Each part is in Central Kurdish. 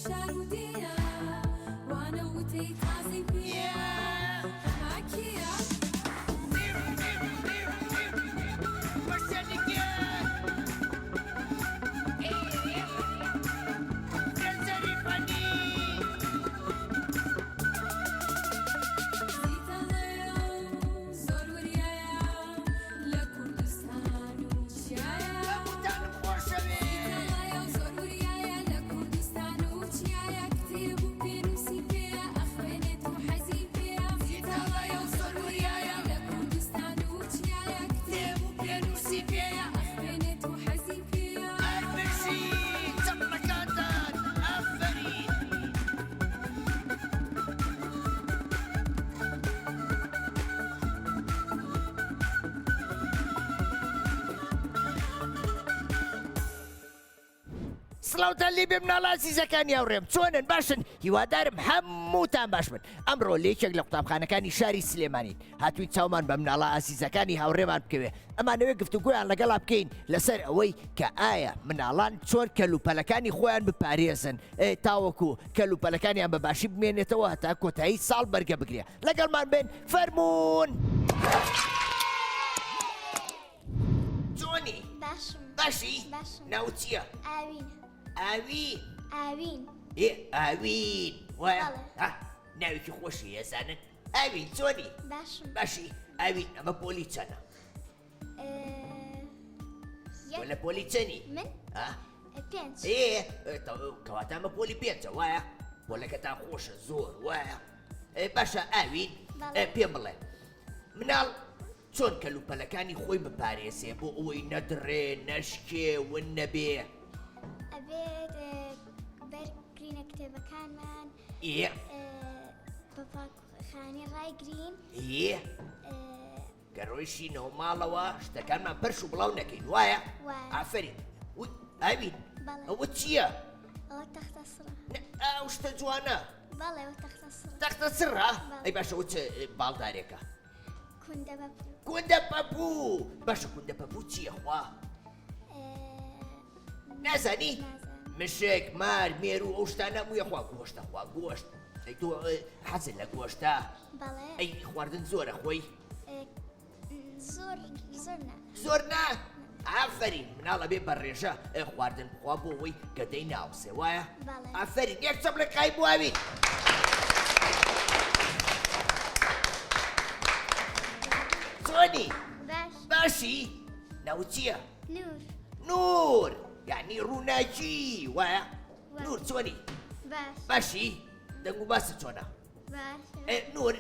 شار و دێیە وانە وتەی تازەی پێیە ئەمە کێیە؟ زیتەڵەیە و زۆر وریایە لە کوردستان و چیایە. هەمووتانم خۆشەوێ. زیتەڵەیە و زۆر وریایە لە کوردستان و چیایە کتێب و پێنووسی پێیە ئەخوێنێت و حەزی پێیە. زیتەڵەیە و زۆر وریایە لە کوردستان و چیایە کتێب و پێنووسی پێیە ئەخوێنێت و حەزی پێیە. هەر بژی چەپڵەکانتان ئافەرین. سڵاوتان لێ بێ مناڵە ئازیزەکانی هاوڕێم چۆنن باشن هیوادارم هەمووتان باش بن ئەمڕۆ لە یەکێک لە قوتابخانەکانی شاری سلێمانین هاتووین چاومان بە مناڵە ئازیزەکانی هاوڕێمان بکەوێ ئەمانەوێ گفتوگۆیان لەگەڵا بکەین لەسەر ئەوەی کە ئایا مناڵان چۆن کەلوپەلەکانی خۆیان بپارێزن تاوەکو کەلوپەلەکانیان بە باشی بمێنێتەوە هەتا کۆتایی ساڵ بەرگە بگرێ لەگەڵمان بن فەرموون. چۆنی؟ باشم. باشی؟ باشم. ناوت چییە؟ ئاوین. ئاوین؟ ئاوین. ئێ ئاوین وایە؟ بەڵێ. ها ناوێکی خۆشی ئێزانن ئاوین چۆنی؟ باشم. باشی ئاوین ئەمە پۆلی چەنە؟ یەک. لە پۆلی چەنی؟ من؟ ها؟ پێنج. ئێ کەواتە ئەمە پۆلی پێنجە وایە؟ پۆلەکەتان خۆشە زۆر وایە؟ باشە ئاوین پێم بڵێ مناڵ چۆن کەلوپەلەکانی خۆی بپارێزێ بۆ ئەوەی نەدڕێ نەشکێ ون نەبێ؟ ئەبێت بەرگرینە کتێبەکانمان ئێ بە پاکخانی ڕایگرین ئێ کە ڕۆیشتینەوە ماڵەوە شتەکانمان پەرش و بڵاو نەکەین وایە؟ وایە. ئافەرین وی ئاوین بەڵێ. ئەوە چییە؟ ئەوە تەختە سڕە. نە، ئەو شتە جوانە. بەڵێ ئەوە تەختە سڕە. تەختە سڕە؟ بەڵێ. ئەی باشە ئەوە چ باڵدارێکە؟ کوندە پەپوو. کوندە پەپوو باشە کوندە پەپوو چییە خوا؟ ئێ، نازانی؟ نازانم. مشک، مار، مێروو ئەو شتانە هەمووی خوا گۆشتە خوا گۆشت. ئەی تۆ حەزت لە گۆشتە؟ بەڵێ. ئەی خواردن زۆرە خۆی؟ زۆر زۆر نا. زۆر نا؟ ئافەرین مناڵ ئەبێ بە ڕێژە خواردن بخوا بۆ ئەوەی گەدەی ناوسێ وایە؟ بەڵێ. ئافەرین یەک چەپڵێ قایم بۆ ئاوین. چۆنی؟ باش. باشی؟ ناوت چییە؟ نور. نور یعنی ڕووناکی وایە؟ وایە. نور چۆنی؟ باش. باشی؟ دەنگ و باست چۆنە؟ باشە. نور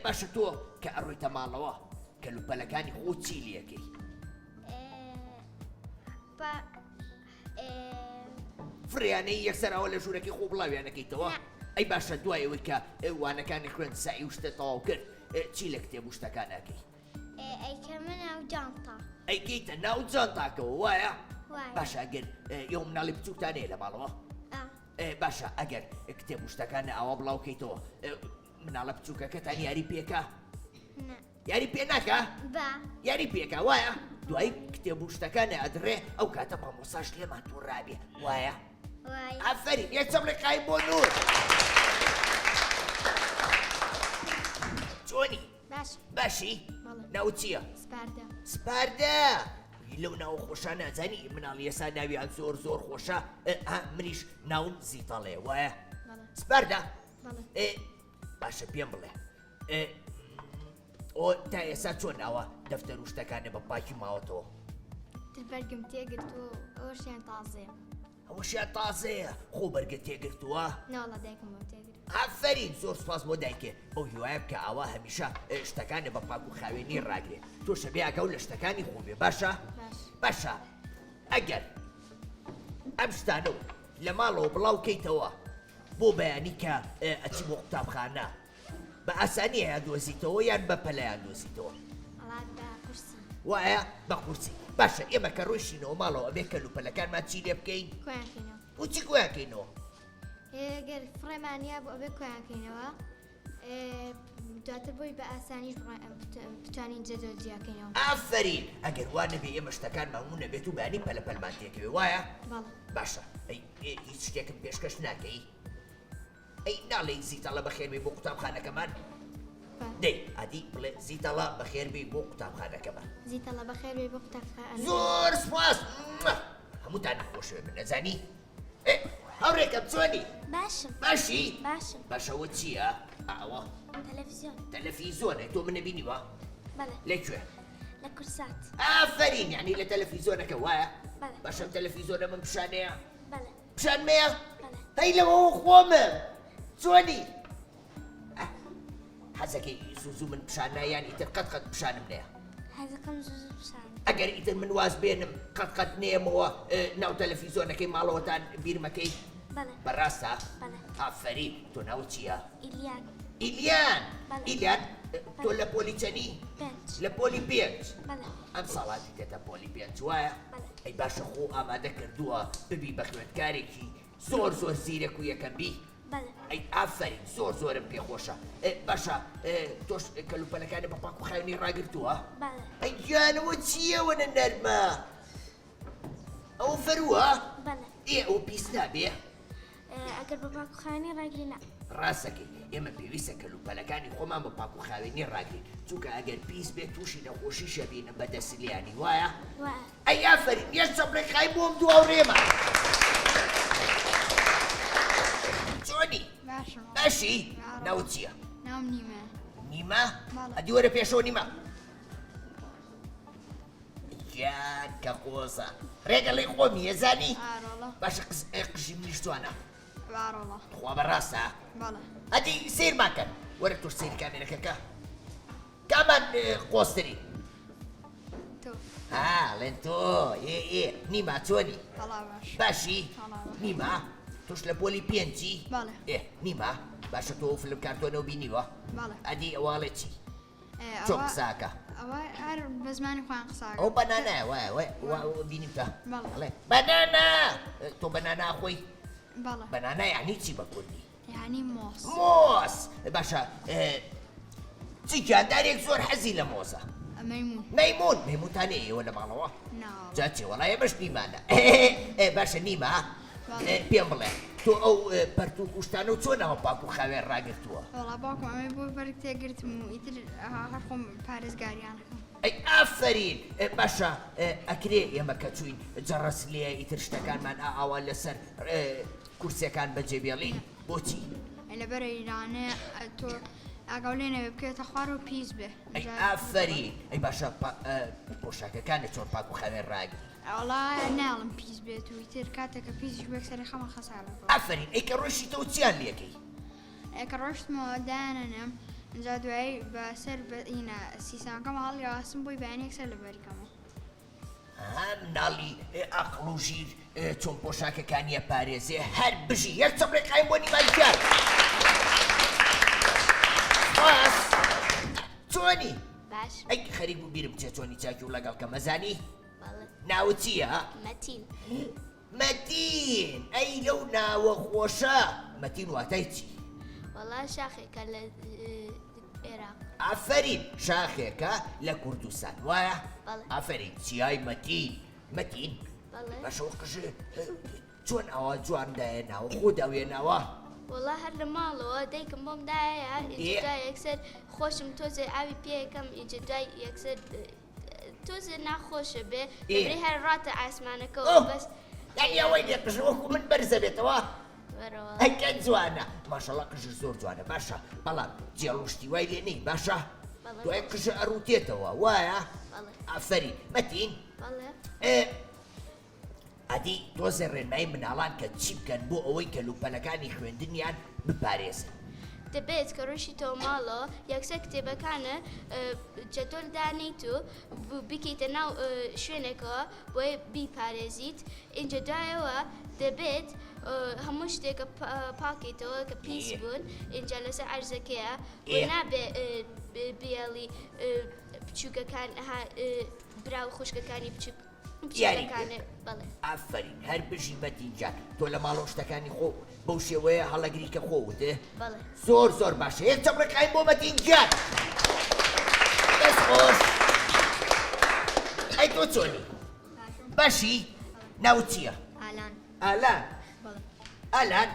باشە تۆ کە ئەڕۆیتە ماڵەوە کەلوپەلەکانی خۆ چی لەکەی؟ فریانەی یەکسەر ئەوە لە ژوورەکەی خۆ بڵاویانەکەیتەوە ئەی باشە دوای ئەوەی کە وانەکانی خوێند سعی و شتە تەواو کرد چی لە کتێب و شتەکان ئەکەی؟ ئەیکەمە ناو جانتا. ئەیکەیتە ناو جانتاکەوە وایە؟ وایە. باشە ئەگەر ئێوە مناڵی بچووکتان هەیە لە ماڵەوە؟ ئێ باشە ئەگەر کتێب و شتەکان ئاوا بڵاو کەیتەوە مناڵە بچووکەکەتان یاری پێکا؟ نا. یاری پێ ناکا؟ با. یاری پێکا وایە؟ دوایی کتێب و شتەکان ئەدڕێ ئەو کاتە مامۆساش لێمان تووڕابێ وایە؟ وایە. ئافەرین یەک چەپڵی قایم بۆ نور. چۆنی؟ باش. باشی؟ بەڵێ. ناوت چییە؟ سپاردە. سپاردە لەو ناوە خۆشانە ئەزانی مناڵی ئێستا ناویان زۆر زۆر خۆشە ها منیش ناوم زیتەڵێ وایە بەڵێ. سپاردە بەڵێ. ئێ باشە پێم بڵێ ئێ ئۆ تا ئێستا چۆن ناوە دەفتەر و شتەکانێ بە پاکی ماوەتەوە تر بەرگم تێگرتووە و ئەوەشیان تازەیە. ئەوەشیان تازەیە خۆ بەرگە تێگرتووە؟ نەوەڵا دایکم بۆم تێگرت. ئافەرین زۆر سوپاس بۆ دایکێ بەو هیوایەم کە ئاوا هەمیشە شتەکانێ بە پاک و خاوێنی ڕاگرێ تۆش ئەبێ ئاگاو لە شتەکانی خۆ بێ باشە؟ باش. باشە ئەگەر ئەم شتانە و لە ماڵەوە بڵاو کەیتەوە بۆ بەیانی کە ئەچی بۆ قوتابخانە بە ئاسانی ئەیان دۆزیتەوە یان بە پەلەیان دۆزیتەوە؟ وەڵا بە قورسی. وایە بە قورسی باشە ئێمە کە ڕۆیشتینەوە ماڵەوە ئەبێ کەلوپەلەکانمان چی لێ بکەین؟ کۆیان کەینەوە. بۆچی کۆیان کەینەوە؟ گەر فڕێمان یابوو ئەبێ کۆیان کەینەوە. دواتر بۆی بە ئاسانیش بتوانین جەدوەل جیاکەینەوە. ئافەرین ئەگەر وا نەبێ ئێمە شتەکانمان ون ئەبێت و بەیانی پەلە پەلمان تێکەوێ وایە؟ بەڵێ. باشە ئەی هیچ شتێکم پێشکەش ناکەی؟ ئەی ناڵێی زیتەڵە بەخێربێی بۆ قوتابخانەکەمان؟ دەی ئادی بڵێ زیتەڵە بەخێربێی بۆ قوتابخانەکەمان. زیتەڵە بەخێربێی بۆ قوتابخانەکەمان. زۆر سوپاس هەمووتانم خۆشەوێ من ئەزانی؟ ئێ هاوڕێکەم چۆنی؟ باشم. باشی؟ باشم. باشە ئەوە چییە؟ ئەوە؟ تەلەفزیۆن. تەلەفیزۆنە تۆ منە بینیوە؟ بەڵێ. لە کوێ؟ لە کوردسات. ئافەرین یعنی لە تەلەفیزۆنەکە وایە؟ بەڵێ. باشە ئەم تەلەفیزۆنە من پیشانەیە؟ بەڵێ. پیشانمەیە؟ هەی لەوەوە خۆمم چۆنی؟ حەزەکەی زوو زوو من پیشان نا یان ئیتر قەت قەت پیشانم نەیە؟ حەزەکەم زوو زوو پیشان. ئەگەر ئیتر من واز بێنم قەت قەت نێمەوە ناو تەلەفیزۆنەکەی ماڵەوەتان بیرمەکەی؟ بەڵێ. بەڕاستە؟ بەڵێ. ئافەرین تۆ ناوت چییە؟ ئیلیان. ئیلیان. بەڵێ. ئیلیان تۆ لە پۆلی چەنی؟ پێنج. لە پۆلی پێنج. بەڵێ. ئەم ساڵ هاتیتەتە پۆلی پێنج وایە؟ بەڵێ. ئەی باشە خۆو ئامادە کردووە ببی بە خوێندکارێکی زۆر زۆر زیرەک و یەکەم بی؟ بەڵێ. ئەی ئافەرین زۆر زۆرم پێ خۆشە. ئێ باشە تۆش کەلوپەلەکانت بە پاک و خاوێنی ڕاگرتووە؟ بەڵێ. ئەی گیان ئەوە چییە ئەوەنە نەرمە؟ ئەوە فەرووە؟ بەڵێ. ئێ ئەوە پیس نابێ؟ ئەگەر بە پاک و خاوێنی ڕاگری نا. ڕاستەکەی ئێمە پێویستە کەلوپەلەکانی خۆمان بە پاک و خاوێنی ڕاگرین چونکە ئەگەر پیس بێت تووشی نەخۆشی شەبین بە دەسلیانی وایە؟ وایە. ئەی ئافەرین یەک چەپڵەی خای بۆم دوو هاوڕێمە. چۆنی؟ باشم. باشی؟ ناوت چییە؟ ناوم نیمە. نیمە؟ بەڵێ. ئەدی وەرە پێشەوە نیمە. گیان کە قۆزە ڕێگە ڵی خۆمی ئەزانی ئارۆڵە. باشە قز قژی منیش جوانە بارۆڵە. خوا بەڕاستە بەڵێ. ئەدی سەیرمان کەن وەرە تۆش سەیری کامێرەکە کە کامان قۆزتری تۆ. ها ڵێن تۆ ئێ ئێ نیما چۆنی وەڵا باش. باشی وەڵا باش. نیما تۆش لە پۆلی پێنجی بەڵێ. ئێ نیما باشە تۆ فلم کارتۆنەو بینیوە بەڵێ. ئەدی ئەوە ئەڵێ چی چۆن قسە ئەکا؟ ئەوە هەر بە زمانی خۆیان قسە ئەو بەنانایە وایە وایە بینیمتە بەڵێ. ئەڵێ بەنانا تۆ بەنانا ئەخۆی؟ بەڵێ. بەنانا یعنی چی بە کوردی؟ یعنی مۆز. مۆز باشە چ گیاندارێک زۆر حەزی لە مۆزە؟ مەیمون. مەیمون مەیمونتان هەیە ئێوە لە ماڵەوە؟ نا وەڵا. جا چێ وەڵا ئێمەش نیمانە باشە نیمە بەڵێ. پێم بڵێ تۆ ئەو پەرتوک و شتانە و چۆن ئەوە پاک و خاوێن ڕاگرتووە؟ وەڵا باوکم ئەمەی بۆ بەرگ تێگرتم و ئیتر هەر خۆم پارێزگاریان ئەکەم. ئەی ئافەرین باشە ئەکرێ ئێمە کە چووین جەڕەس لێیە ئیتر شتەکانمان ئا ئاوا لەسەر کورسیەکان بەجێ بێڵین بۆچی؟ لەبەر ئەیرانێ تۆ ئاگاو لێ نەبێ بکەوێتە خوار و پیس بێ. ئەی ئافەرین ئەی باشە پۆشاکەکانت چۆن پاک و خاوێن ڕاگری؟ وەڵا نایەڵم پیس بێت و ئیتر کاتێک کە پیسیش بێت سەری خەمە خەسارەکەم. ئافەرین ئەی کە ڕۆیشتیتەوە چیان لێکەی؟ ئێ کە ڕۆیشتمەوە دایانەنێم ئینجا دوایی بە سەر بە ئینە سیسانەکەم هەڵیاواسم بۆی بەیانی یەکسەر لەبەری کەمەوە. ئەها مناڵی ئاقڵ و ژیر چۆن پۆشاکەکانی ئەپارێزێ هەر بژی یەک چەپڵەی قایم بۆ نیمان گیان. سوپاس چۆنی؟ باش. ئەی خەریک بوو بیرم بچێ چۆنی چاکی و لەگەڵ کەم ئەزانی؟ بەڵێ. ناوت چییە؟ مەتین. مەتین! ئەی لەو ناوە خۆشە مەتین واتای چی؟ وەڵا شاخێکە لە ئێراق. ئافەرین شاخێکە لە کوردستان وایە؟ بەڵێ. ئافەرین چیای مەتین. مەتین؟ بەڵێ. باشە ئەو قژە چۆن ئاوا جوان دایەناوە خۆ داویەناوە؟ وەڵا هەر لە ماڵەوە دایکم بۆم دایە ئینجا دوای یەکسەر خۆشم تۆزێ ئاوی پێکەم ئینجا دوای یەکسەر تۆزێ ناخۆشە بێ دەبرێ هەر ڕاتە ئاسمانەکەەوە بەس یعنی ئەوەی لێ قژ وەکو من بەرزە بێتەوە ئەکە جوانە ماشەڵا قژ زۆر جوانە باشە بەڵام جێڵ و شتی وای لێ نەی باشە دوای قژە ئەڕوتێتەوە وایە ئافەرین مەتین ئەدی تۆزێ ڕێنمایی مناڵان کە چی بکەن بۆ ئەوەی کەلوپەلەکانی خوێندنیان بپارێزن؟ دەبێت کە ڕۆیشتیتەوە ماڵەوە یەکسەر کتێبەکانت جەدۆل دانێیت و بیکەیتە ناو شوێنێکەوە بۆی بیپارێزیت ئینجا دوایەوە دەبێت هەموو شتێکە پاکەیتەوە کە پیس بوون ئینجا لەسەر عەرزەکەیە و نابێ بێڵی بچووکەکان برا و خوشکەکانی بچووک یاری پێ بکەن. ئافەرین هەر بژی مەتین گیان تۆ لە ماڵەوە شتەکانی خۆ. بەو شێوەیە هەڵەگری کە خۆ وتێ؟ بەڵێ. زۆر زۆر باشە یەک چەپڵەکانی بۆ مەتین گیان. دەست خۆش. ئەی تۆ چۆنی؟ باشی؟ ناوت چییە؟ ئالان. ئالان. بەڵێ. ئالان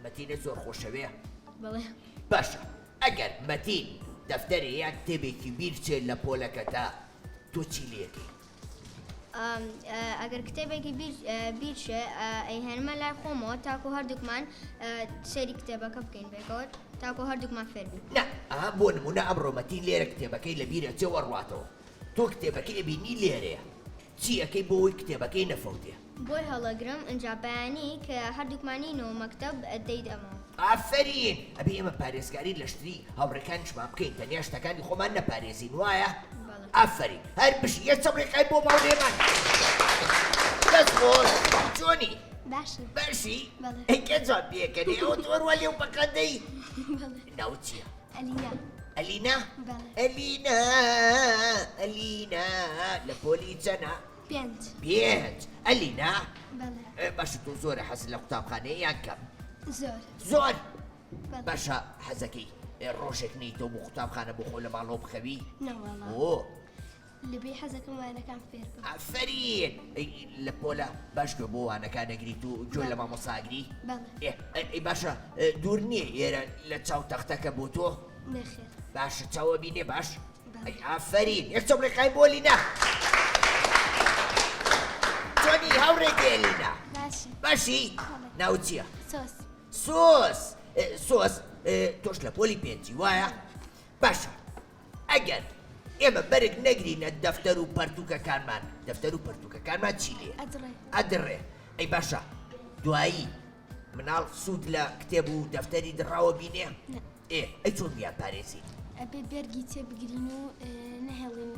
مەتینە زۆر خۆشەوێ؟ بەڵێ. باشە ئەگەر مەتین دەفتەرێ یان کتێبێکی بیر چێ لە پۆلەکەتا تۆ چی لێکەی؟ ئەگەر کتێبێکی بیرشێ ئەیهێنمە لای خۆمەوە تاکو هەردووکمان سەیری کتێبەکە بکەین پێکەوە تاکو هەردووکمان فێر بین. نا ئەها بۆ نمونە ئەمڕۆ مەتین لێرە کتێبەکەی لە بیر ئەچێ و ئەڕواتەوە تۆ کتێبەکەی ئەبینی لێرەیە چی ئەکەی بۆ ئەوەی کتێبەکەی نەفەوتێ؟ بۆی هەڵەگرم ئینجا بەیانی کە هەردووکمان نینەوە مەکتەب دەیدەمەوە. ئافەرین ئەبێ ئێمە پارێزگاری لە شتری هاوڕێکانیشمان بکەین تەنیا شتەکانی خۆمان نەپارێزین وایە؟ ئافەرین هەر بژی یەک چەپڵێکای بۆ ماڵێمان دەست خۆش چۆنی؟ باشم باشی؟ بەڵێ. ئەی کە جوان پێکەنی ئەوە تۆ هەروا لێو بەقەدەی بەڵێ. ناوت چییە؟ ئەلینا. ئەلینا؟ بەڵێ. ئەلینا ئەلینا لە پۆلی چەنە؟ پێنج. پێنج ئەلینا؟ بەڵێ. باشە تۆ زۆرە حەزت لە قوتابخانەیە یان کەم؟ زۆر. زۆر؟ بەڵێ. باشە حەزەکەی ڕۆژێک نەیتەوە بۆ قوتابخانە بۆ خۆ لە ماڵەوە بخەوی؟ نەوەڵا. بۆ؟ لەبێ حەزەکەم وانەکان فێر بم. ئافەرین. ئەی لە پۆلە باش گوێ بۆ وانەکان ئەگریت و گوێ لە مامۆستا ئەگری؟ بەڵێ. ئەی باشە دوور نییە ئێرە لە چاو تەختەکە بۆ تۆ؟ نەخێر. باشە چاو ئەبینێ باش؟ ئەی ئافەرین یەک چەپڵێکای بۆ لینا. چۆنی هاوڕێکەی لینا؟ باشی. باشی؟ ناوت چییە؟ سۆس. سۆس سۆس تۆش لە پۆلی پێنجی وایە؟ باشە ئەگەر ئێمە بەرگ نەگرینە دەفتەر و پەرتوکەکانمان دەفتەر و پەرتوکەکانمان چی لێ ئەدڕێ ئەدڕێ ئەی باشە دوایی مناڵ سوود لە کتێب و دەفتەری دڕاوە بینێ ئێ ئەی چۆن بیان پارێزین؟ ئەبێ بەرگی تێ بگرین و نەهێڵین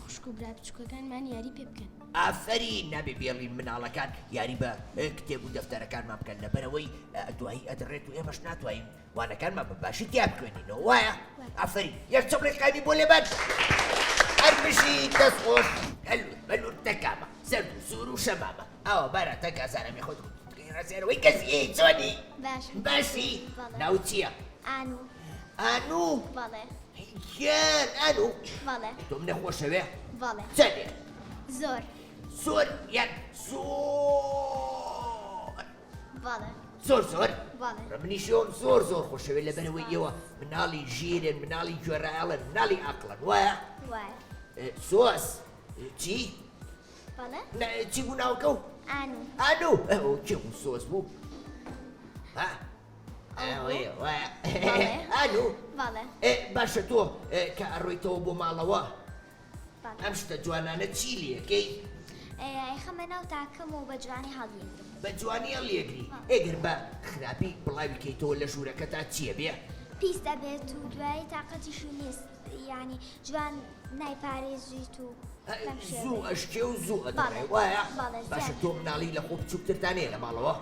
خوشک و برا بچووکەکانمان یاری پێ بکەن. ئافەرین نابێ بێڵین مناڵەکان یاری بە کتێب و دەفتەرەکانمان بکەن لەبەرئەوەی دوایی ئەدڕێت و ئێمەش ناتوانین وانەکانمان بە باشی تیا بخوێنینەوە وایە؟ ئافەرین یەک چەپڵێک قایمی بۆ لێبەن هەر بژی دەست خۆش هەلوور بەلوور تەکامە زەرد و سوور و شەمامە ئاوا بارا تەکا زانەمی خۆت ڕزێرەوەی کەسی ئەی چۆنی؟ باشم. باشی؟ بەڵێ. ناوت چییە؟ ئانوو. ئانوو؟ بەڵێ. گیان ئانوو؟ بەڵێ. تۆ منە خۆشەوێ؟ بەڵێ. چەندێ؟ زۆر. زۆر یان زۆر؟ بەڵێ. زۆر زۆر؟ بەڵێ. منیش ئێوەم زۆر زۆر خۆشەوێ لەبەرئەوەی ئێوە مناڵی ژیرن مناڵی گوێڕایەڵن مناڵی ئاقڵن وایە؟ وایە. سۆس چی؟ بەڵێ. چی بوو ناوەکە و؟ ئانوو. ئانوو ئەو کێ بوو سۆس بوو؟ ها؟ ئەوەیە وایە. ئانوو. بەڵێ. باشە تۆ کە ئەڕۆیتەوە بۆ ماڵەوە ئەم شتە جوانانە چی لێکەی؟ ئەیخەمە ناو تاکەمەوە بە جوانی هەڵیەگرم. بە جوانی هەڵیەگری؟ ئەگەر بە خراپی بڵاوی کەیتەوە لە ژوورەکەتا چیە بێ؟ پیس دەبێت و دوایی تاقەتیشی نیست یانی جوان نایپارێزیت و بەم شێوەیە. زوو ئەشکێ و زوو ئەدڕێ وایە؟ بەڵێ باشە تۆ مناڵی لە خۆ بچووکترتان هەیە لە ماڵەوە؟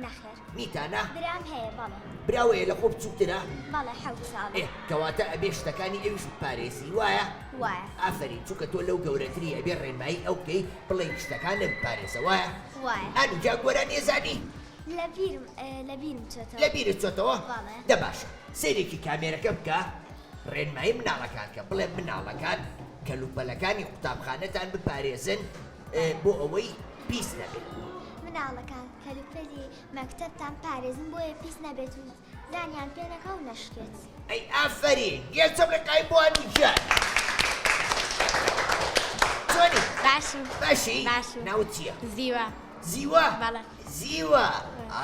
نەخێر. نیتانە؟ برام هەیە بەڵێ. براوەیە لە خۆ بچووکترە؟ بەڵێ حەوت ساڵە. ئێ کەواتە ئەبێ شتەکانی ئەویش بپارێزی وایە؟ وایە. ئافەرین چونکە تۆ لەو گەورەتری ئەبێ ڕێنمایی ئەو بکەی بڵێی شتەکانت بپارێزە وایە؟ وایە. ئانو جا گۆرانی ئەزانی؟ لەبیرم لەبیرم چۆتەوە. لەبیرت چۆتەوە؟ بەڵێ. دە باشە سەیرێکی کامێرەکە بکە ڕێنمایی مناڵەکان کە بڵێ مناڵەکان کەلوپەلەکانی قوتابخانەتان بپارێزن بۆ ئەوەی پیس نەبێت. مناڵەکان کەلوپەلی مەکتەبتان پارێزن بۆیە پیس نەبێت و زانیان پێ نەکا و نەشکێت. ئەی ئافەرین یەک چەپڵە قایم بۆ ئەنو گیان. چۆنی؟ باشم. باشی؟ باشم. ناوت چییە؟ زیوە. زیوە؟ بەڵێ. زیوە. ئا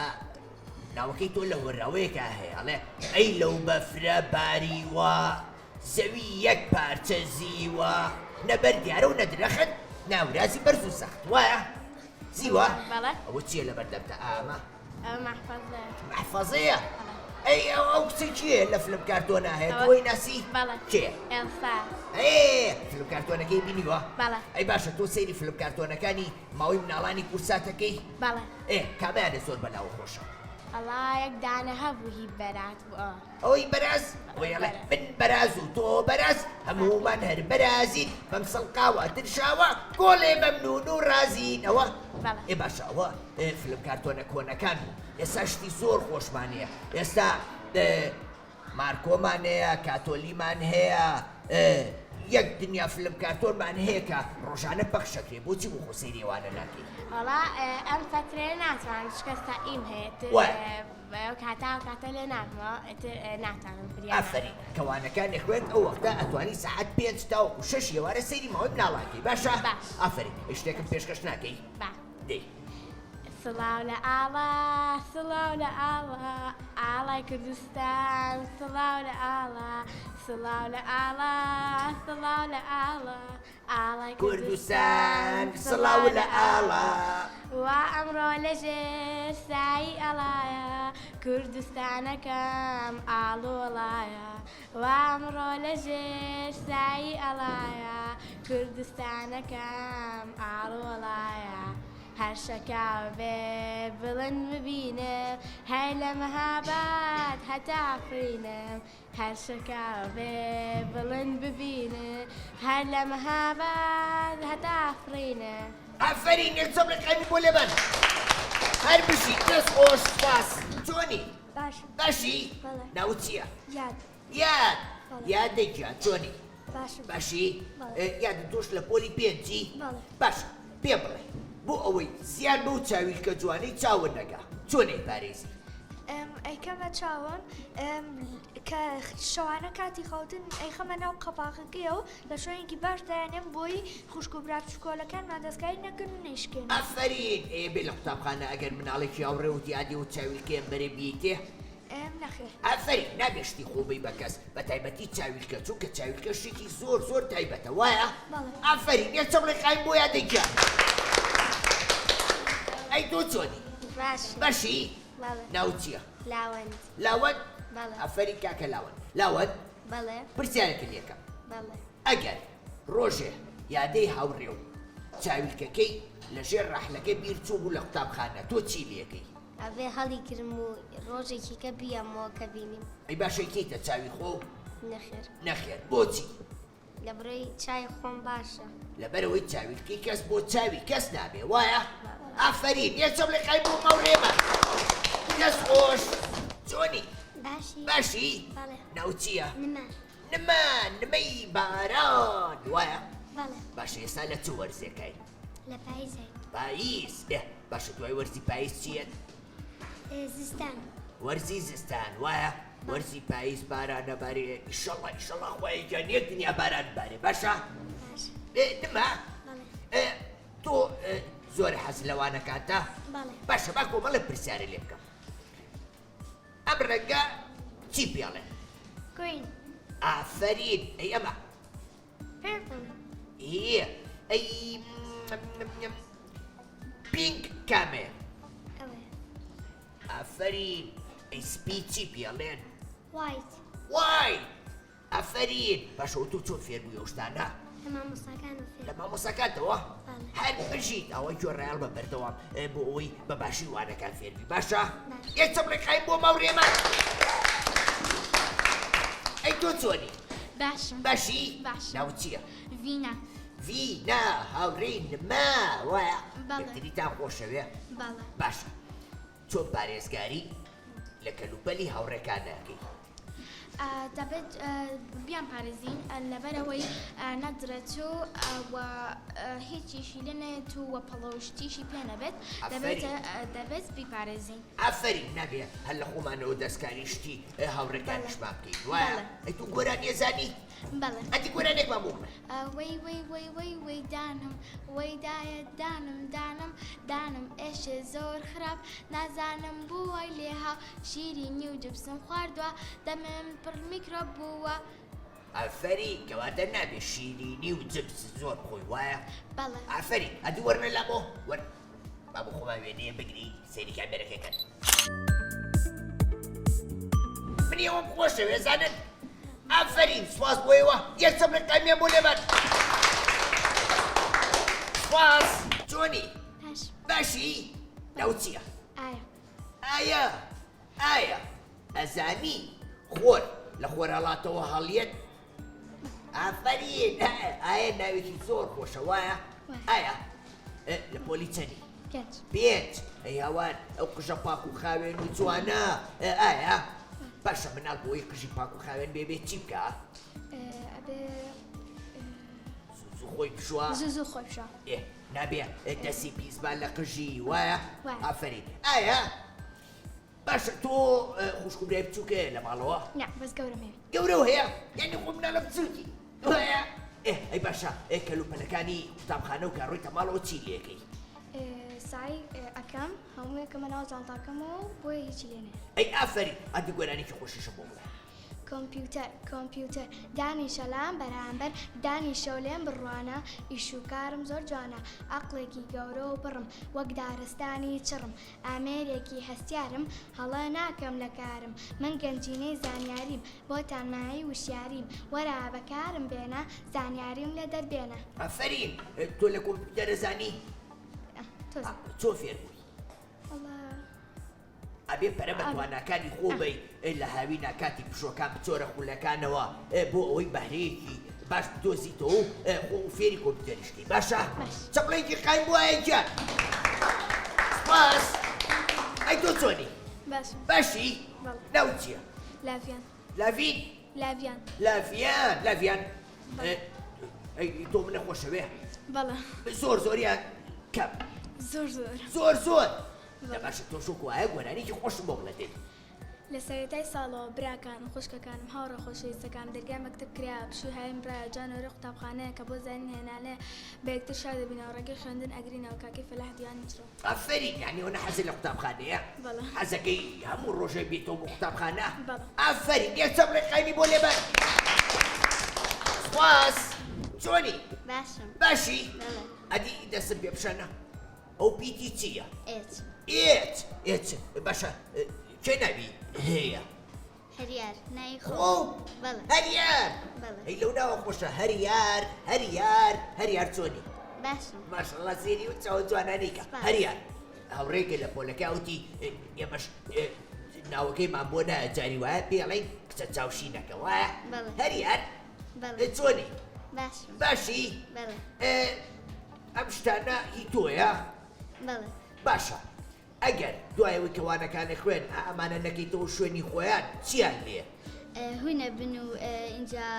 ناوەکەی تۆ لە هۆنراوەیەکا هەیە ئەڵێ ئەی لەو بەفرە باریوە زەوی یەک پارچە زیوە نە بەر دیارە و نە درەخت نە هەورازی بەرز و سەخت وایە؟ زیوە؟ بەڵێ. ئەوە چییە لەبەر دەمتە ئامە؟ ئەوە مەحفەزەیە. مەحفەزەیە؟ ئەی ئەو ئەو کچە کێیە لە فلم کارتۆنا هەیە ئەوە- تۆی ناسی؟ بەڵێ. کێیە؟ ئێلسا. ئێ فلم کارتۆنەکەی بینیوە؟ بەڵێ. ئەی باشە تۆ سەیری فلم کارتۆنەکانی ماوەی مناڵانی کورساتەکەی؟ بەڵێ. ئێ کامیانە زۆر بەلاوە خۆشە؟ ئەڵا یەک دانە هەبوو هی بەرات بوو ئەوە. ئەوەی بەراز ئەوەی ئەڵێ من بەراز و تۆ بەراز هەموومان هەر بەرازین بەم سڵقاوە ترشاوە گۆڵێ مەمنون و ڕازین ئەوە بەڵێ. ئێ باشە ئەوە فلم کارتۆنە کۆنەکان بوو. ئێستا شتی زۆر خۆشمان هەیە ئێستا مارکۆمان هەیە کاتۆلیمان هەیە یەک دنیا فلم کارتۆنمان هەیە کە ڕۆژانە پەخشەکرێ بۆچی بۆ خۆ سەیری ئەوانە ناکەی؟ وەڵا ئەم فەترەیە ناتوانم چونکە سائیم هەیە تر کاتا کاتە لێ نابمەوە ئیتر ناتوانم فریا ئافەرین کە وانەکانی خوێند ئەو وەختە ئەتوانی سەعات پێنج تاوەکو شەش ئێوارە سەیری ماوەی مناڵان کەی باشە؟ باش. ئافەرین شتێکم پێشکەش ناکەی؟ با. دەی. سڵاو لە ئاڵا سڵاو لە ئاڵا ئاڵای کوردستان سڵاو لە ئاڵا سڵاو لە ئاڵا سڵاو لە ئاڵا ئاڵای کوردستان سڵاو لە ئاڵا. وا ئەمڕۆ لە ژێر سایەی ئەڵایە کوردستانەکەم ئاڵۆڵایە وا ئەمڕۆ لە ژێر سایەی ئەڵایە کوردستانەکەم ئاڵۆڵایە هەر شەکاوە بێ بڵند ببینم هەر لە مەهاباد هەتا عەفرینم هەر شەکاوە بێ بڵند ببینم هەر لە مەهاباد هەتا عەفرینم. ئافەرین یەک چەپڵی قایمی بۆ لێبەن. هەر بژی دەست خۆش سوپاس. چۆنی؟ باشم. باشی؟ بەڵێ. ناوت چییە؟ یاد. یاد. بەڵێ. یادە گیان چۆنی؟ باشم. باشی؟ بەڵێ. یاد تۆش لە پۆلی پێنجی؟ بەڵێ. باشە پێم بڵێ بۆ ئەوەی زیان بەو چاویلکە جوانەی چاوت نەگا چۆن ئەیپارێزی؟ ئەیکەمە چاوم کە شەوانە کاتی خەوتن ئەیخەمە ناو قەپاخەکەیەوە لە شوێنێکی باش دایانێم بۆی خوشک و برا بچکۆلەکانمان دەستکاری نەکەن و نەیشکێنن. ئافەرین ئێ بێ لە قوتابخانە ئەگەر مناڵێکی هاوڕێ وتی ئادی ئەو چاویلکەیەم بەرێ بیەیتێ؟ نەخێر. ئافەرین نابێ شتی خۆ بەی بە کەس بە تایبەتی چاویلکە چونکە چاویلکە شتێکی زۆر زۆر تایبەتە وایە؟ بەڵێ. ئافەرین یەک چەپڵی قایم بۆ یادەی گیان. ئەی تۆ چۆنی؟ باشم. باشی؟ بەڵێ. ناوت چییە؟ لاوەند. لاوەند؟ بەڵێ. ئافەرین کاکە لاوەند. لاوەند؟ بەڵێ. پرسیارێکت لێ کەم. بەڵێ. ئەگەر ڕۆژێ یادەی هاوڕێ و چاویلکەکەی لە ژێر ڕەحلەکە بیر چوو بوو لە قوتابخانە تۆ چی لێکەی؟ ئەبێ هەڵیگرم و ڕۆژێکی کە بیەمەوە کە بینیم. ئەی باشە کەیتە چاوی خۆو؟ نەخێر. نەخێر بۆچی؟ لەبرۆی چاوی خۆم باشە. لەبەرئەوەی چاویلکەی کەس بۆ چاوی کەس نابێ وایە؟ ئافەرین یەک چەپڵی قایم بۆ هاوڕێمان. دەست خۆش چۆنی؟ باشی. باشی؟ بەڵێ. ناوت چییە؟ نمە. نمە نمەی باران وایە؟ بەڵێ. باشە ئێستا لە چ وەرزێکای؟ لە پاییزای. پاییز ئێ باشە دوای وەرزی پاییز چییەت؟ زستان. وەرزی زستان وایە؟ وەرزی پاییز بارانە بارێ ئیشەڵا ئیشەڵا خوایە گیان یەک دنیا باران بارێ باشە؟ باشە. ئێ نما بەڵێ. ئێ تۆ زۆر حەز لەوانەکانتە؟ بەڵێ. باشە با کۆمەڵێ پرسیارێ لێ بکەم. ئەم ڕەنگە چی پێڵێن؟ Green. ئافەرین ئەی ئەمە؟ Purple. ئێ ئەی pink کامەیە؟ ئەوەیە. ئافەرین ئەی سپی چی پێڵێن؟ White. White ئافەرین باشە و تۆ چۆن فێر بووی ئەو شتانە؟ لە مامۆستاکانم فێر لە مامۆستاکانتەوە؟ بەڵێ. هەر بژیت ئەوە گوێ ڕایەڵ بە بەردەوام بۆ ئەوەی بە باشی وانەکان فێر بی باشە؟ باشە. یەک چەپڵی قایم بۆ ماوڕێمان. ئەی تۆ چۆنی؟ باشم. باشی؟ باشم. ناوت چییە؟ ڤینا. ڤینا هاوڕێی نما وایە؟ بەڵێ. یەکتریتان خۆشەوێ؟ بەڵێ. باشە چۆن پارێزگاری لە کەلوپەلی هاوڕێکان ناکەی؟ دەبێت بیان پارێزین لەبەرئەوەی نەدرێت و و هیچیشی لێ نەیەت و وە پەڵە و شتیشی پێ نەبێت دەبێت دەبێت بیپارێزین. ئافەرین نابێ هەر لە خۆمانەوە دەستکاری شتی هاوڕێکانیشمان بکەین وایە؟ ئەی تۆ گۆرانیە زانی؟ بەڵێ. ئەدی گۆرانیەکمان بۆ بڵێ. وەی وەی وەی وەی وەی دانم وەی دایە دانم دانم دانم ئێشێ زۆر خراپ نازانم بۆ وای لێها شیرینی و جپسم خواردوە دەمم پڕ میکرۆب بووە. ئافەرین کەواتە نابێ شیرینی و جپس زۆر بخۆی وایە؟ بەڵێ. ئافەرین ئەدی وەرنە لامۆ وەرن با بۆ خۆمان وێنەیە بگرین سەیری کامێرەکەی کەن. من ئێوەم خۆشەوێ زانن ئافەرین سواز بۆ ئێوە یەک چەپڵی قایمیان بۆ لێبەن سواز چۆنی باش باشی ناوت چییە ئایا ئایا ئایا ئەزانی خۆر لە خۆرهەڵاتەوە هەڵیەت ئافەرین ئایا ناوێکی زۆر خۆشە وایە ئایا لە پۆلی چەنی؟ پێنج. پێنج. ئەی هاوار ئەو قژە پاک و خاوێن و جوانە ئایا؟ باشە مناڵ بۆی قژی پاک و خاوێن بێ بێ چی بکا؟ ئەبێ زوو زوو خۆی بشوا؟ زوو زوو خۆی بشوا. ئێ نابێ دەستی پیس با لە قژی وایە؟ ئافەرین. ئایا باشە تۆ خوشک و برای بچووک هەیە لە ماڵەوە؟ نا بەس گەورەم هەیە. گەورەو هەیە؟ یانی خۆ مناڵە بچووکی وایە؟ ئێ ئەی باشە ئێ کەلوپەلەکانی قوتابخانە و کە ڕۆیتە ماڵەوە چی لێکەی؟ سەعی ئەکەم هەموو یەکەمە ناو جانتاکەمەوە و بۆیە هیچی لێ نایە. ئەی ئافەرین ئەدی گۆرانیکی خۆشیشم بۆ بڵێ. کۆمپیوتەر کۆمپیوتەر دانیشە لام بەرامبەر دانیشە و لێم بڕوانە ئیش و کارم زۆر جوانە ئەقڵێکی گەورە و پڕم وەک دارستانی چڕم ئامێرێکی هەستیارم هەڵە ناکەم لە کارم من گەنجینەی زانیاریم بۆتان مایەی وشیاریم وەرە بەکارم بێنە زانیاریم لێ دەربێنە. ئافەرین تۆ لە کۆمپیوتەر ئەزانی؟ تۆزێ. چۆن فێر بووی؟ وەڵا. ئەبێ پەرە بە تواناکانی خۆ بەی لە هاوینا کاتی پشوەکان بچۆرە خولەکانەوە بۆ ئەوەی بەهرەیەکی باش بدۆزیتەوە و خۆ فێری کۆمپیوتەریش کەی باشە چەپڵێکی قایم بوایە گیان سپاس ئەی تۆ چۆنی باشم باشی ناوت چییە لاڤیان لاڤین لاڤیان لاڤیان لاڤیان ئەی تۆ منە خۆشەوێ بەڵێ زۆر زۆریان کەم زۆر زۆر زۆر زۆر دە باشە تۆش وەکو ئایە گۆرانیەکی خۆشم بۆ بڵێ دەی. لە سەرەتای ساڵەوە براکانم، خوشکەکانم، هاوڕێ خۆشەویستەکانم، دەرگای مەکتەب کرایەوە، پشووی هاوین برایە، جا نۆرەی قوتابخانەیە کە بۆ زانین هێنانەیە، بە یەکتر شاد دەبینەوە، ڕێگەی خوێندن ئەگرینەوە، کاکەی فەلاح دیوانی چڕە. ئافەرین یانی ئەوەنە حەزت لە قوتابخانەیە؟ بەڵێ. حەزەکەی هەموو ڕۆژێک بێیتەوە بۆ قوتابخانە؟ بەڵێ. ئافەرین یەک چەپڵەی قایمی بۆ لێبەن. سوپاس. چۆنی؟ باشم. باشی؟ بەڵێ. ئەدی دەستم پێ بشانە. ئەو پیتی چییە؟ ئێچ. ئێچ ئێچ باشە کێ ناوی هەیە؟ هەریار ناوی خۆم. خۆو؟ بەڵێ. هەریار. بەڵێ. ئەی لەو ناوە خۆشە هەریار هەریار هەریار چۆنی؟ باشم. ماشەڵڵا سێری و چاوە جوانانەی کە سپاس. هەریار هاوڕێکە لە پۆلەکە وتی ئێمەش ناوەکەیمان بۆ نایە جاری وایە پێی ئەڵێین کچە چاوشینەکە وایە؟ بەڵێ. هەریار بەڵێ. چۆنی؟ باشم. باشی؟ بەڵێ. ئەم شتانە هی تۆیە؟ بەڵێ. باشە ئەگەر دوای ئەوەی کە وانەکانە خوێن ئا ئەمانە نەکەیتەوە شوێنی خۆیان چیان لێ؟ هونە بن و ئینجا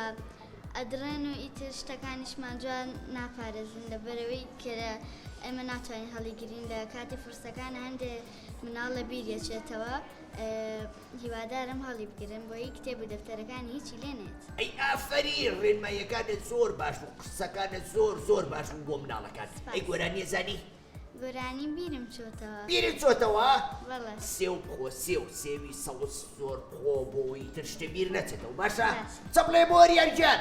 ئەدڕێن و ئیتر شتەکانیشمان جوان ناپارێزن لەبەرئەوەی کە ئێمە ناتوانین هەڵیگرین لە کاتی فرسەکان هەندێ مناڵ لە بیر یەچێتەوە هیوادارم هەڵی بگرن بۆیی کتێب و دەفتەرەکانی هیچی لێ نێت. ئەی ئافەرین ڕێنماییەکانت زۆر باش بوو قسەکانت زۆر زۆر باش بوو بۆ مناڵەکان ئەی سپاس. گۆرانیە زانی؟ گۆرانیم بیرم چۆتەوە. بیرت چۆتەوە؟ بەڵێ. سێو بخۆ سێو سێوی سەوز زۆر بخۆ بۆی تر شتێ بیر نەچێتەوە باشە؟ باشە. چەپڵێ بۆ ئەریان گیان.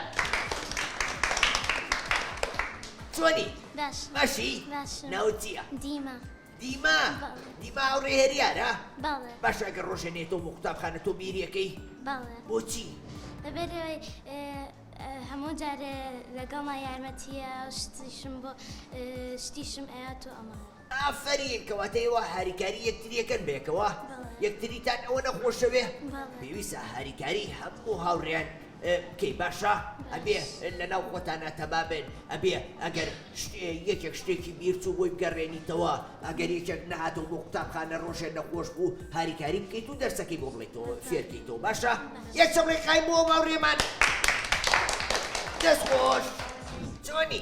چۆنی؟ باشم. باشی؟ باشم. ناوت چییە؟ دیما. دیما بەڵێ. دیما هاوڕێی هەریارە؟ بەڵێ. باشە ئەگەر ڕۆژێ نێتەوە بۆ قوتابخانە تۆ بیریەکەی؟ بەڵێ. بۆچی؟ لەبەر ئەوەی هەموو جارێ لەگەڵما یارمەتیە شتیشم بۆ شتیشم ئەیات و ئەمانە. ئافەرین کەواتە ئێوە هاریکاری یەکتریەکەن بەیەکەوە؟ بەڵێ. یەکتریتان ئەوەنە خۆشەوێ؟ بەڵێ. پێویستە هاریکاری هەموو هاوڕێیان بکەی باشە؟ ئەبێ لەناو خۆتانا تەبا بن ئەبێ ئەگەر یەکێک شتێکی بیر چوو بۆی بگەڕێنیتەوە ئەگەر یەکێک نەهاتەوە بۆ قوتابخانە ڕۆژێ نەخۆش بوو هاریکاری بکەیت و دەرسەکەی بۆ بڵێیتەوە فێرکەیتەوە باشە یەک چەپڵەی قایم بۆ هاوڕێمان دەست خۆش چۆنی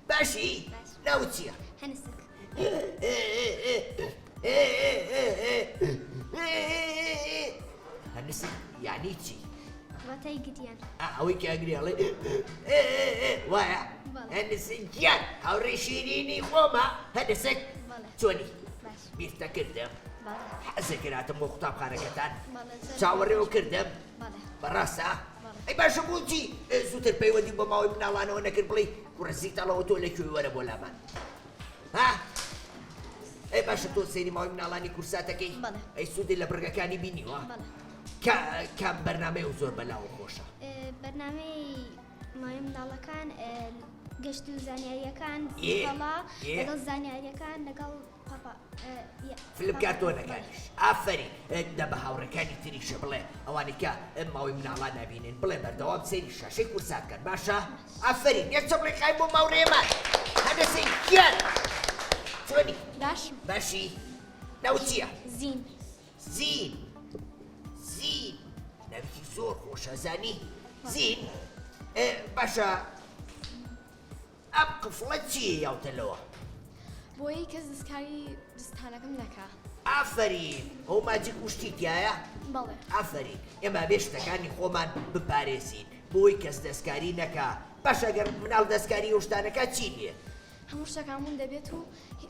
باشی ناوت چییە؟ هەنسک هەنسک یعنی چی؟ واتای گریان. ئا ئەوەی کە ئەگری ئەڵێ وایە هەنسک گیان هاوڕێ شیرینی خۆمە هەنسک چۆنی بیرتە کردم حەزەکرد هاتم بۆ قوتابخانەکەتان چاوەڕێوە کردم بەڕاستە ئەی باشە بۆچی زووتر پەیوەندی بە ماوەی مناڵانەوە نەکرد بڵێ کوڕە زیتەڵەوە تۆ لە کوێ وەرە بۆ لامان ها ئەی باشە تۆ سەیری ماوەی مناڵانی کورساتەکەی ئەی سوودی لە بڕگەکانی بینیوە کام بەرنامەیە و زۆر بەلاوە خۆشە؟ بەرنامەی ماوەی منداڵەکان گەشت و زانیاریەکان لەگەڵ زانیاریەکان لەگەڵ فلم کارتۆنەکانیش ئافەرین دە بە هاوڕێکانی تریشە بڵێ ئەوانی کە ماوەی مناڵان نبینن بڵێ بەردەوام سەیری شاشەی کورسات کەن باشە ئافەرین یەک چەپڵی قایم بۆ ماوڕێمان هەنەسەی گیان. چۆنی؟ باشم. باشی؟ ناوت چییە؟ زین. زین زین ناوێکی زۆر خۆشە زانی زین باشە ئەم قفڵە چییە یاوتە لەوە؟ بۆیە کەس دەستکاری دستانەکەم نەکا. ئافەرین ئەو ماجیک و شتی تایە؟ بەڵێ. ئافەرین ئێمە بێ شتەکانی خۆمان بپارێزین بۆی کەس دەستکاری نەکا باشە گەر مناڵ دەستکاری ئەو شتانەکا چی لێ؟ هەموو شتەکان ون دەبێت و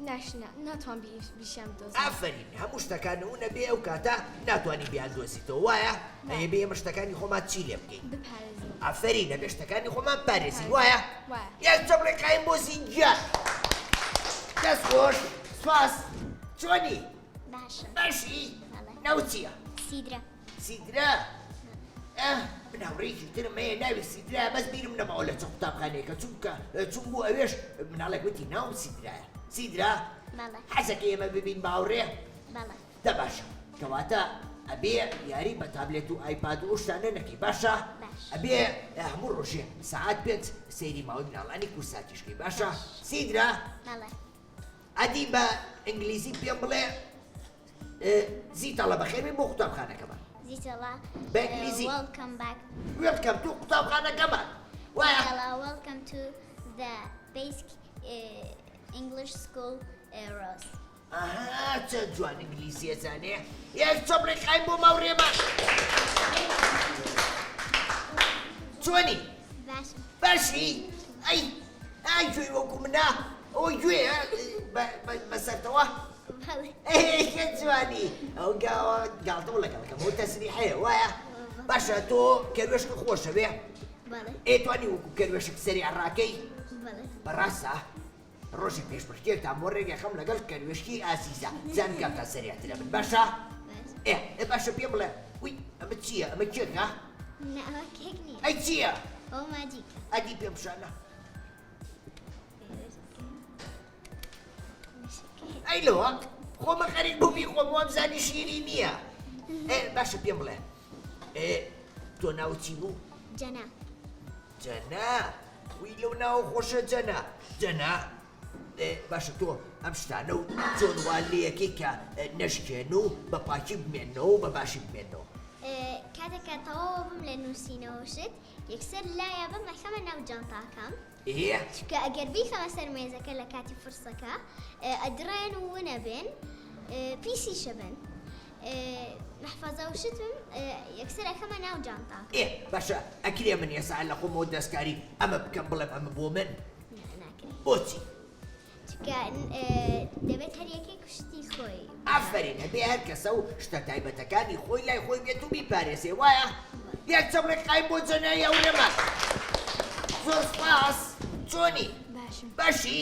ناشنا ناتوان بیشیان بدۆزم. ئافەرین هەموو شتەکان ون ئەبێ ئەو کاتە ناتوانی بیاندۆزیتەوە وایە؟ ئەی ئەبێ ئێمە شتەکانی خۆمان چی لێ بکەین؟ بپارێزین. ئافەرین ئەبێ شتەکانی خۆمان بپارێزین وایە؟ وایە. یەک چەپڵی قایم بۆ زین گیان. دەست خۆش سوپاس چۆنی؟ باشم. باشی؟ بەڵێ. ناوت چییە؟ سیدرە. سیدرا ئاه من هاوڕێیەکی ترم هەیە ناوی سیدرایە بەس بیرم نەماوە لە چ قوتابخانەیەکە چونکە چووم بۆ ئەوێش مناڵێک وتی ناوم سیدرایە سیدرا بەڵێ حەزەکەی ئێمە ببین بە هاوڕێ بەڵێ دە باشە کەواتە ئەبێ یاری بە تابلێت و ئایپاد و ئەو شتانە نەکەی باشە باش ئەبێ هەموو ڕۆژێ سەعات پێنج سەیری ماوەی مناڵانی کورساتیش کەی باشە سیدرا بەڵێ ئەدی بە ئینگلیزی پێم بڵێ زیتەڵە بەخێربێی بۆ قوتابخانەکەمان. زیتەڵە بە ئینگلیزی. Welcome back. Welcome to قوتابخانەکەمان. وایە. زیتەڵە Welcome to the basic English school Rose. ئەها چەند جوان ئینگلیزی ئەزانێ. یەک چەپڵی قایم بۆ ماوڕێمان. چۆنی؟ باشم. باشی؟ ئەی ئای گوێی وەکو منە؟ ئەوە گوێیە بەسەرتەوە؟ کە جوانی ئەو گاوە گاڵتەوە لەگەڵەکەم ئەو تەسریحەیە وایە باشە تۆ کەروێشکە خۆشەوێ ئێ توانی وەکو کەروێشک سەری ڕاکەی بەڕاستە ڕۆژی پێشبڕکێکتان بۆ ڕێگەخەم لەگەڵ کەروێشکی ئازیزە زان کامتان سەریعترە من باشە ئێ باشە پێم بڵێ وی ئەمە چییە ئەمە کێکە ئەی چییە ئەدی پێم پیشانە ئەی لۆ خۆ من خەریک بوو بیخۆم وامزانی شیری نییە باشە پێم بڵێ تۆ ناوت چی بوو؟ جەنا جەنا وی لەو ناوە خۆشە جەنا جەنا باشە تۆ ئەم شتانە و چۆن وا لێیەکەی کە نەشکێن و بە پاکی بمێنەوە و بە باشی بمێنەوە؟ کاتێک کە تەواوە بم لە نووسینەوە شت یەکسەر لایە بم ئەخەمە ناو جانتاکەم ئێ. چونکە ئەگەر بیخەمە سەر مێزەکە لە کاتی فرسەکە ئەدڕێن و ونەبێن پیسیشە بن مەحفەزە و شتم یەکسەر ئەخەمە ناو جانتاکە. ئێ باشە ئەکرێ من ئێسا لە خۆمەوە دەستکاری ئەمە بکەم بڵێم ئەمە بۆ من؟ نا ناکرێ. بۆچی؟ چونکە دەبێت هەر یەکێک شتی خۆی. ئافەرین ئەبێ هەر کەسە و شتە تایبەتەکانی خۆی لای خۆی بێت و بیپارێزێ وایە؟ یەک چەپڵی قایم بۆ جەنای هەورەمان. زۆر سوپاس چۆنی؟ باشم. باشی؟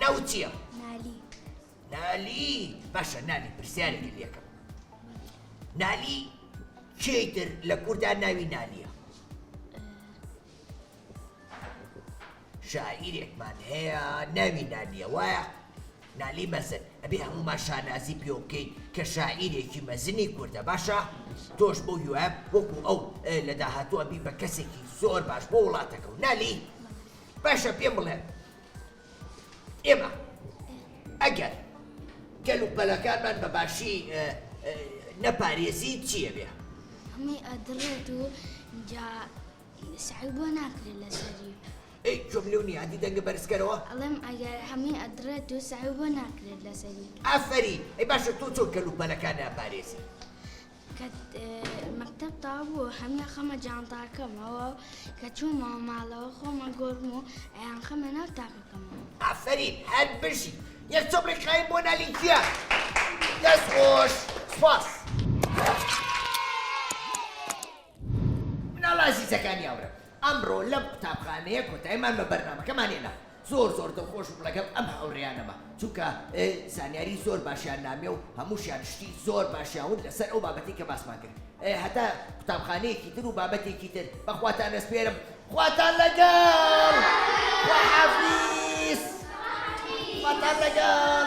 ناوت چییە؟ نالی. نالی باشە نالی پرسیارێکت لێکەم نالی کێی تر لە کوردا ناوی نالیە؟ شاعیرێکمان هەیە ناوی نالیە وایە؟ نالی مەزن ئەبێ هەموومان شانازی پێوە بکەین کە شاعیرێکی مەزنی کوردە باشە تۆش بەو هیوایەم وەکو ئەو لە داهاتووە بی بە کەسێکی زۆر باش بۆ وڵاتەکە و نالی باشە پێم بڵێ ئێمە ئەگەر کەل و پەلەکانمان بە باشی نەپارێزین چییە بێ؟ هەمووی ئەدڕێت و جا سەعی بۆ ناکرێت لەسەری. ئەی گوێم لێو نیە ئەدی دەنگە بەرز کەرەوە. ئەڵێم ئەگەر هەمووی ئەدڕێت و سەعی بۆ ناکرێت لەسەری. ئافەرین ئەی باشە تۆ چۆن کەل و پەلەکان ناپارێزی؟ کە مەکتەب تەواو بوو هەمووی ئەخەمە جانتاکەمەوە و کە چوومەوە ماڵەوە خۆم ئەگۆڕم و ئەیانخەمە ناو تاقەکەمەوە. ئافەرین هەر بژی. یەک چەپڵی قایم بۆ نالی گیان. دەست خۆش سوپاس. مناڵە ئازیزەکانی هاوڕێم ئەمڕۆ لەم قوتابخانەیە کۆتاییمان بە بەرنامەکەمان هێنا زۆر زۆر دڵخۆش بووم لەگەڵ ئەم هاوڕێیانەمە چونکە زانیاری زۆر باشیان نامێ و هەمووشیان شتی زۆر باشیان وت لەسەر ئەو بابەتەی کە باسمان کرد هەتا قوتابخانەیەکی تر و بابەتێکی تر بەخواتان ئەسپێرم خواتان لەگەڵ خواحافیز خواتان لەگەڵ.